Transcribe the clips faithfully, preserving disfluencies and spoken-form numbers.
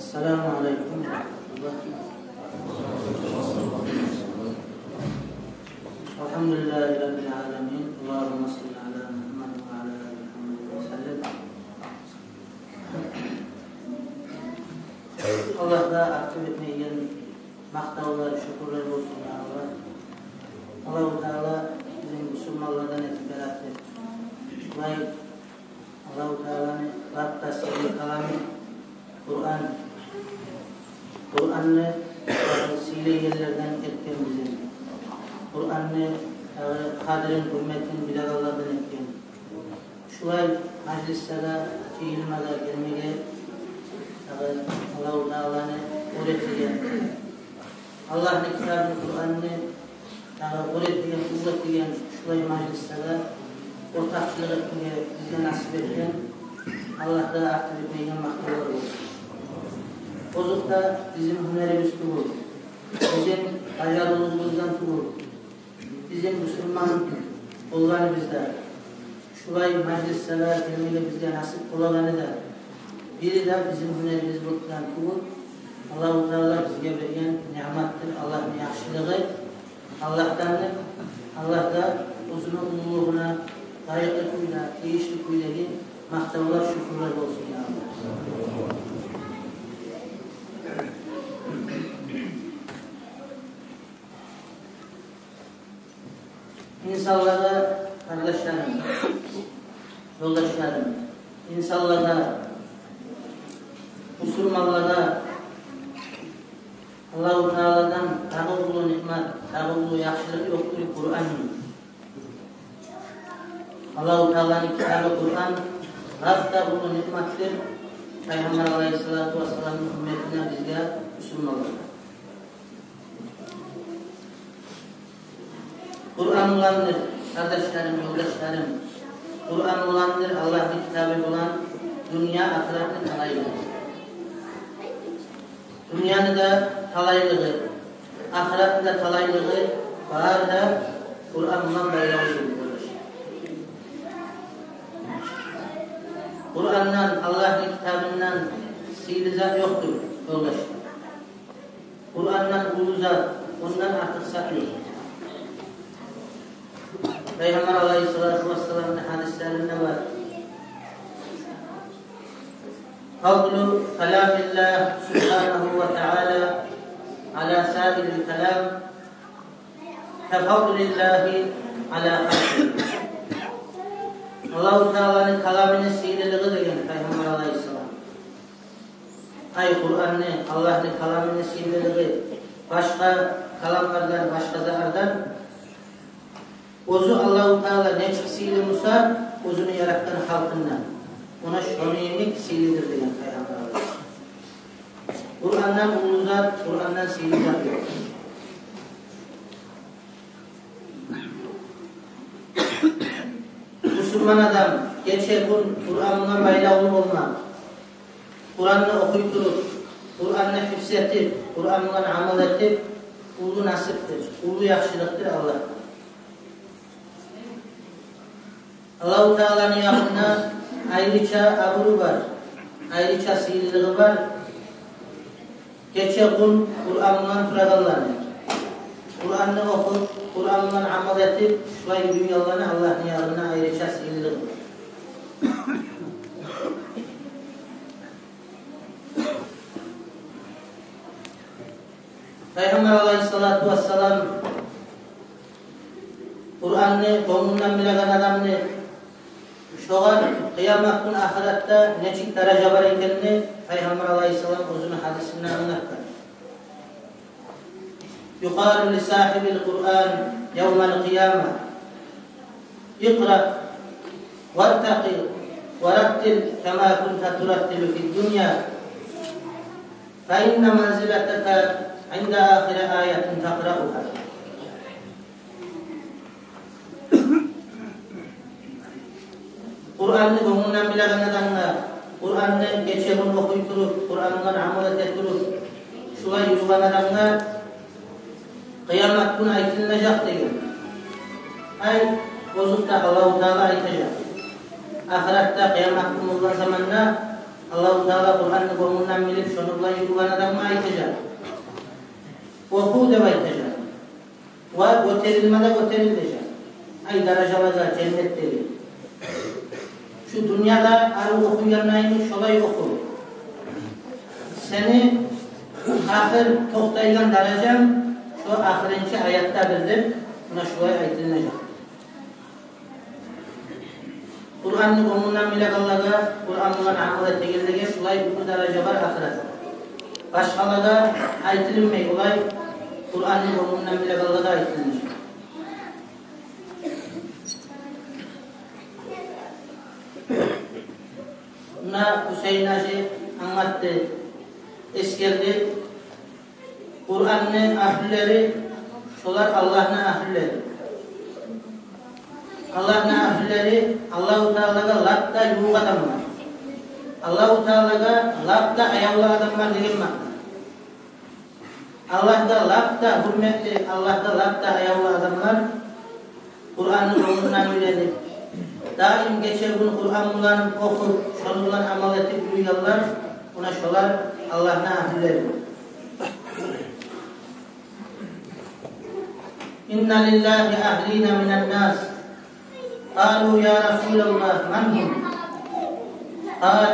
السلام عليكم ورحمة الله. الحمد لله رب العالمين. اللهم صل على محمد وعلى آل محمد وسلم. Аллагьгъа артыкъ етмейген макътавлар, шюкюрлер болсун, я Аллагь. Аллагьу Таала бизин бусурманлардан этип яратды. Шулай Аллагьу Тааланы лап да сыйлы каламы Къуран. Къуранны сыйлы ерлерден этген бизин. Къуранны, э, къадирин, гьюрметин билегенлерден этген. Шулай мажлислеге, жыйылмагъа гелмеге, дагъы Аллагьу Тааланы оьр этеген, Аллагьны китабын, Къуранны дагъы оьр этеген, уллу этеген шулай мажлислеге ортакъчылыкъ этмеге бизге насип этген Аллагьгъа артыкъ етмейген макътавлар болсун. Озокъда, бизин гьюнерибиз тюгюл, бизин бажарывубуздан тюгюл, бизин бусурман болгъаныбызда, шулай мажлислеге гелмеге бизге насип болагъаны да, бири де бизин гьюнерибиз болуп турагъан тюгюл, Аллагьу Таала бизге берген ниъматдыр, Аллагьны яхшылыгъы. Аллагьдандыр. Аллагьгъа, оьзюню уллулугъуна лайыкълы кюйде, тийишли кюйдеги макътавлар, шюкюрлер болсун, я Аллагь. Инсанлагъа, къардашларым, ёлдашларым, инсанлагъа, бусурманлагъа Аллагьу Тааладан дагъы уллу ниъмат, дагъы уллу яхшылыкъ ёкъдур Къуран. Аллагьу Тааланы китабы Къуран лап да уллу ниъматдыр Пайхаммар алайгьиссалату вассаламны умметине, бизге, бусурманлагъа. Къуран буландыр, къардашларым, ёлдашларым, Къуран буландыр, Аллагьны китабы булан дюнья, ахыратны талайлыгъы. Дюньяны да талайлыгъы, ахыратны да талайлыгъы бары да Къуран булан байлавлудур, ёлдашлар. Къурандан, Аллагьны китабындан сыйлы зат ёкъдур, ёлдашлар. Къурандан уллу зат, ондан артыкъ зат ёкъ. Пайхаммар алайгьиссалату вассаламны гьадислеринде бар: فضل كلام الله سبحانه وتعالى على سائر الكلام كفضل الله على خلقه. Аллагьу Тааланы каламыны сыйлылыгъы, деген Пайхаммар алайгьиссалам. Ай, Къуранны, Аллагьны каламыны сыйлылыгъы башгъа каламлардан, башгъа затлардан, оьзю Аллагьу Таала нечик сыйлы буса оьзюню яратгъан халкъындан, она шону йимик сыйлыдыр, деген Пайхаммар алайгьиссалам. Къурандан уллу зат, Къурандан сыйлы зат ёкъ. Бусурман адам гече-гюн Къуран булан байлавлу болмакъ, Къуранны охуй туруп, Къуранны гьифз этип, Къуран булан амал этип, уллу насипдир, уллу яхшылыкъдыр Аллагьдан. Аллагьу Тааланы янында айрыча абуру бар, айрыча сыйлылыгъы бар гече-гюн Къуран булан турагъанланы, Къуранны охуп, Къуран булан амал этип, шулай юрюйгенлени Аллагьны янында айрыча сыйлылыгъы бар. Пайхаммар алайгьиссалату вассалам Къуранны гёнгюнден билеген адамны, шогъар къыямат гюн ахыратда нечик даража бар экенни Пайхаммар алайгьиссалам оьзюню гьадисинде англатгъан. يقال لصاحب القرآن يوم القيامة: اقرأ وارتق ورتل كما كنت ترتل في الدنيا، فإن منزلتك عند آخر آية تقرأها. Къуранны гёнгюнден билеген адамгъа, Къуранны гече-гюн охуй туруп, Къуран булан амал эте туруп, шулай юрюген адамгъа къыямат гюн айтылынажакъ деген. Ай, озокъда, Аллагьу Таала айтажакъ. Ахыратда къыямат гюн болгъан заманда Аллагьу Таала Къуранны гёнгюнден билип, шону булан юрюген адамгъа айтажакъ. Оху деп айтажакъ. Ва гётерилме де гётерил дежек. Ай, даражаларда, женнетдеги. Шу дюньяда арив охуйгъанлайын шолай оху. Сени ахыр токътайгъан даражанг шо ахырынчы аятдадыр деп, муна шулай айтылынажакъ. Къуранны гёнгюнден билегенлеге, Къуран булан амал этегенлеге шулай уллу даража бар ахыратда. Башгъалагъа айтылынмай олай, Къуранны гёнгюнден билегенлеге айтылына. Муна Гьусейин гьажи англатды, эсгерди. Къуранны агьлюлери, шолар Аллагьны агьлюлери. Аллагьны агьлюлери Аллагьу Таалагъа лап да ювукъ адамлар. Аллагьу Таалагъа лап да аявлу адамлар деген маъна. Аллагьгъа лап да гьюрметли, Аллагьгъа лап да аявлу адамлар Къуранны гёнгюнден уьйренип, даим гече-гюн Къуран булан охуп, шону булан амал этип юрюйгенлер, муна шолар Аллагьны агьлюлери. إن لله أهلين من الناس. قالوا يا رسول الله من هم؟ قال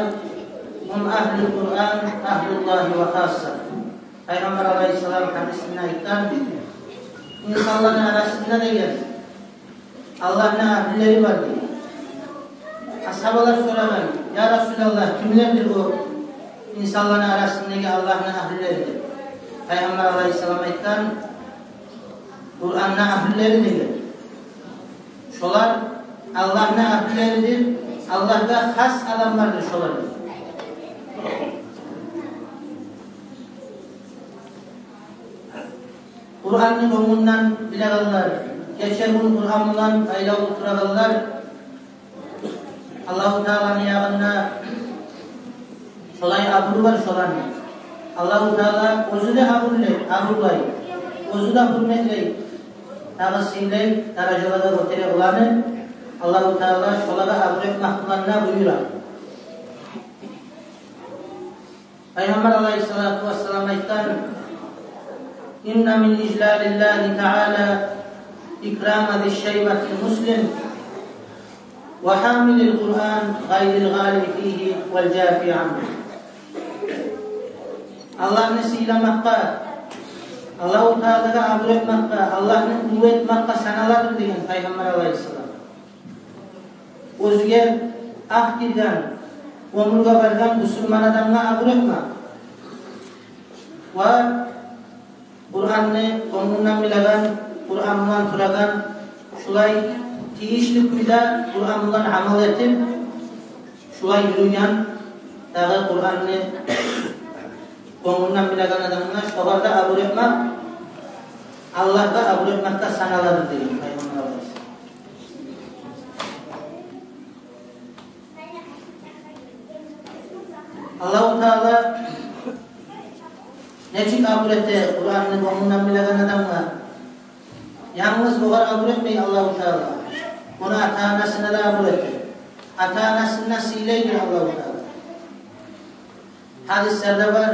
هم أهل القرآن أهل الله وخاصته. Пайхаммар алайгьиссалам гьадисинде айтгъан, инсанланы арасында деген Аллагьны агьлюлери бар деген. Асгьабалар сорагъан: «Я Расулаллагь, кимлердир о инсанланы арасындагъы Аллагьны агьлюлери?» — деп. Пайхаммар алайгьиссалам айтгъан: «Къуранны агьлюлери», — деген. Шолар Аллагьны агьлюлеридир, Аллагьгъа хас адамлардыр шолар. Къуранны гёнгюнден билегенлер, гече-гюн Къуран булан байлавлу турагъанлар, Аллагьу Тааланы ягъында шолай абуру бар шоланы. Аллагьу Таала оьзю де абурлай, абурлай, оьзю де гьюрметлей, дагъы сыйлай, даражалагъа гётере оланы. Аллагьу Таала шолагъа абур этмек булан да буюра. Пайхаммар алайгьиссалату вассалам айтгъан: إن من إجلال الله تعالى إكرام ذي الشيبة المسلم وحامل القرآن غير الغالي فيه والجافي عنه. Аллагьны сыйламакъгъа, Аллагьу Таалагъа абур этмакъгъа, Аллагьны уллу этмакъгъа саналадыр деген Пайхаммар алайгьиссалам. Оьзюне акъ гирген, оьмюрге баргъан бусурман адамгъа абур этмакъ. Ва Къуранны гёнгюнден билеген, Къуран булан турагъан, шулай тийишли кюйде Къуран булан амал этип, шулай юрюйген, дагъы Къуранны гёнгюнден билеген адамгъа шогъар да абур этмакъ, Аллагьгъа абур этмакъгъа саналадыр деген Пайхаммар алайгьиссалам. Аллагьу Таала нечик абур эте Къуранны гёнгюнден билеген адамгъа? Янгыз огъар абур этмей Аллагьу Таала, ону ата-анасына да абур эте. Ата-анасын да сыйлайдыр Аллагьу Таала. Гьадислерде бар,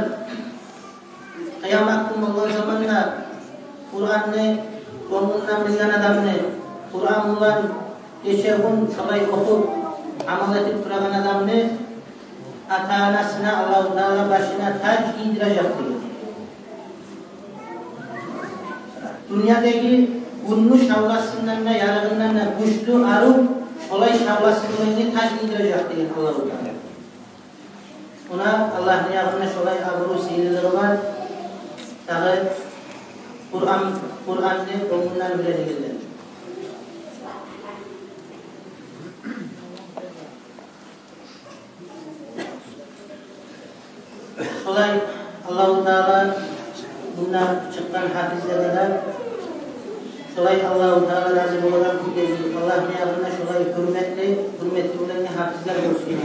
къыямат гюн болгъан заманда Къуранны гёнгюнден билген адамны, Къуран булан гече-гюн шолай охуп, амал этип турагъан адамны ата-анасына Аллагьу Таала башына таж гийдиражакъ деген. Дюньядагъы гюнню шавласындан да, ярыгъындан да гючлю, арив, шолай шавласы булангъы таж гийдиражакъ деген Аллагьу Таала. Муна Аллагьны ягъында шолай абуру, сыйлылыгъы бар. Дагъы Къуран, Къуранны гёнгюнден билегенлер. Шолай Аллагьу Таала мунда чыкъгъан гьафизлеге де шолай Аллагьу Таала рази болагъан кюйде, Аллагьны янында шолай гьюрметли, гьюрметли болагъан гьафизлер болсун.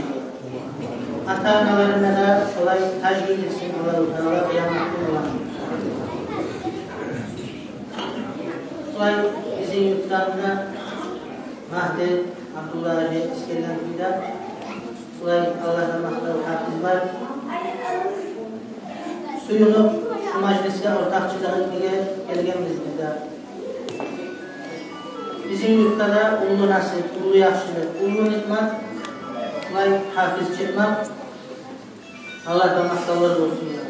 Ата-аналарына да шолай таж гийдирсин Аллагьу Таала къыямат гюн оланы. Шолай бизин юртдан да Магьди Абдулла гьажи эсгерген кюйде Булай Аллагьгъа макътав, гьафиз бар. Сююнюп, шу мажлисге ортакъчылыкъ этмеге гелгенбиз биз де. Бизин юртда да уллу насип, уллу яхшылыкъ, уллу ниъмат, булай гьафиз чыкъмакъ. Аллагьгъа макътавлар болсун, я.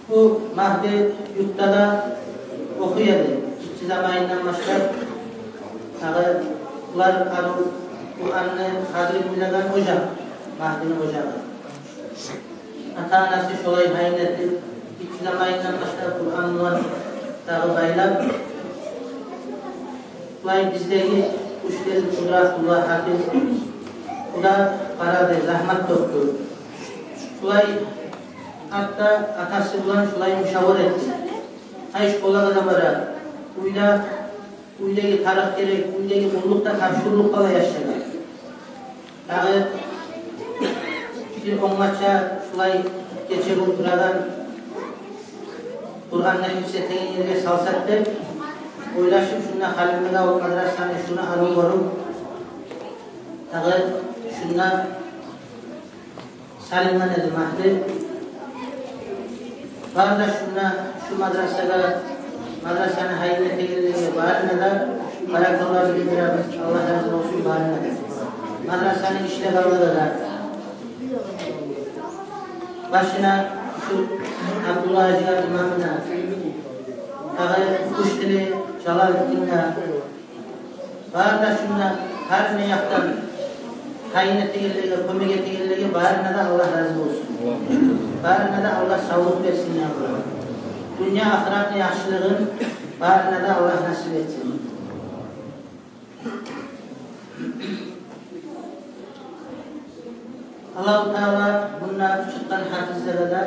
Бу Магьди юртда да охуй эди. Гиччи заманындан башлап, дагъы булар арив Къуранны къадирин билеген ожакъ, Магьдини ожагъы. Ата-анасы шолай гьайын этип, гиччи заманындан башлап Къуран булан дагъы байлап, булай биздеги Къуштели Къудратулла гьафиз, бу да къарады, загьмат тёкдю. Шулай гьатта атасы булан шулай мушавара этди. Гьай, школагъа да бара, уьйде, уьйдеги тарыкъ-герек, уьйдеги къуллукъ да тапшурулуп къала яшлагъа. Дагъы бир онгача шулай гече-гюн турагъан, Къуранны гьифз этеген ерге салсакъ деп ойлашып, шунда Халимбекавул мадрасаны шуну арив гёрюп, дагъы шунда салынгъан эди Магьди. Бары да шунда, шу мадрасагъа, мадрасаны гьайын этегенлеге барына да баракалла билдиребиз. Аллагь рази болсун барына да. Мадрасаны ишлеп алгъанлагъа да, башына шу Абдулла гьажиге, имамына, дагъы Къуштели Жалалутдинге, бары да шунда гьар не якъдан гьайын этегенлеге, кёмек этегенлеге барына да Аллагь рази болсун. Барына да Аллагь савлукъ берсин, я Аллагь. Дюнья ахыратны яхшылыгъын барына да Аллагь насип этсин. Аллагьу Таала мунда чыкъгъан гьафизлеге де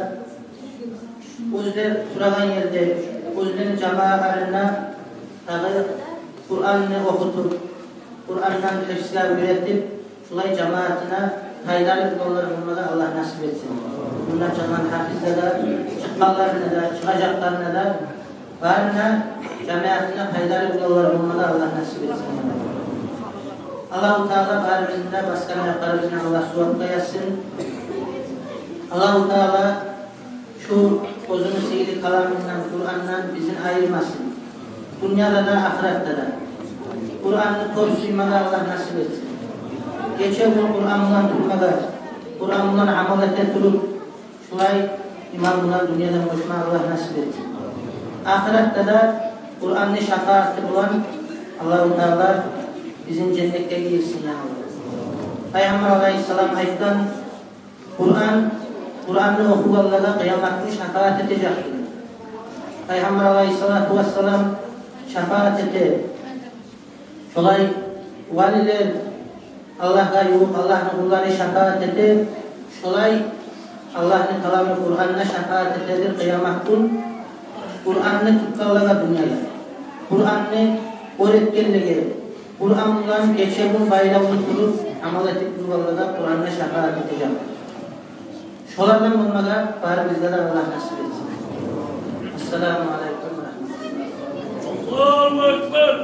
оьзлер турагъан ерде, оьзлени жамаатларында дагъы Къуранны охутуп, Къурандан гьифзге уьйретип, шулай жамаатына пайдалы уланлар болмагъа Аллагь насип этсин. Мунда чыкъгъан гьафизлеге, чыкъгъанларына да, чыгъажакъларына да, барына жамаатына пайдалы уланлар болмагъа Аллагь насип этсин. Аллагьу Таала барыбызны да басгъан аякъларыбызны Аллагь сувапгъа язсын. Аллагьу Таала шу оьзюню сыйлы каламындан, Къурандан бизин айырмасын. Дюньяда да, ахыратда да. Къуранны кёп сюймеге Аллагь насип этсин. Гече-гюн Къуран булан турмагъа, Къуран булан амал эте туруп, шулай иман булан дюньядан гёчме Аллагь насип этсин. Ахыратда да Къуранны шафааты булан Аллагьу Таала бизин женнетге гийирсин, я Аллагь. Пайхаммар алайгьиссалам айтгъан, Къуран, Къуранны охугъанлагъа къыямат гюн шафаат этежекдир. Пайхаммар алайгьиссалату вассалам шафаат эте. Шолай валилер, Аллагьгъа ювукъ Аллагьны къуллары шафаат эте. Шолай Аллагьны каламы Къуран да шафаат этедир къыямат гюн. Къуранны тутгъанлагъа дюньяда, Къуранны оьр этгенлеге, Къуран булан гече-гюн байлавлу туруп, амал этип тургъанлагъа Къуран да шафаат этежек. Шолардан болмагъа барыбызгъа да Аллагь насип этсин. Ассаламу алайкум ва рагьматуллагь. Аллагьу акбар.